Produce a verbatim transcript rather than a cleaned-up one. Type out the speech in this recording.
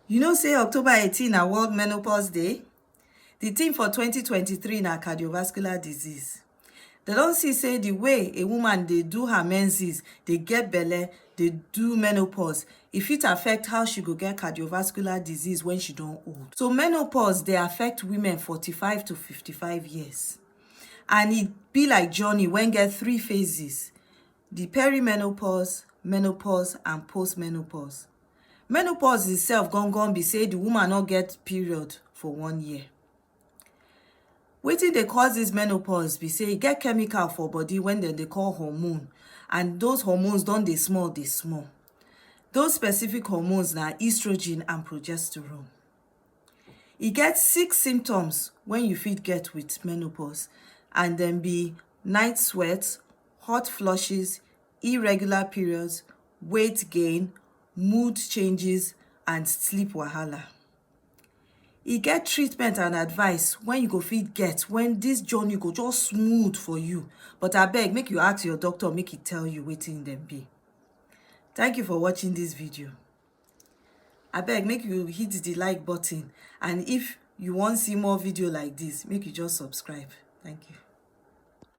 You know say October eighteen na World Menopause Day? The theme for twenty twenty-three na cardiovascular disease. Dem don see say the way a woman dey do her menses, dey get belle, dey do menopause, e fit affect how she go get cardiovascular disease when she don old. So menopause dey affect women forty-five to fifty-five years. And e be like journey wey get three phases: the perimenopause, menopause, and postmenopause. Menopause itself gangan be say the woman no get period for one year. Wetin dey cause this menopause be say e get chemical for body wey dem dey call hormone, and those hormones don dey small, dey small. Those specific hormones na estrogen and progesterone. E get six symptoms wey you fit get with menopause, and dem be night sweat, hot flushes, irregular periods, weight gain, mood changes, and sleep wahala. E get treatment and advice wey you go fit get when this journey go just smooth for you. But abeg, make you ask your doctor make e tell you wetin dem be. Thank you for watching this video. Abeg, make you hit the like button, and if you wan see more video like this, make you just subscribe. Thank you.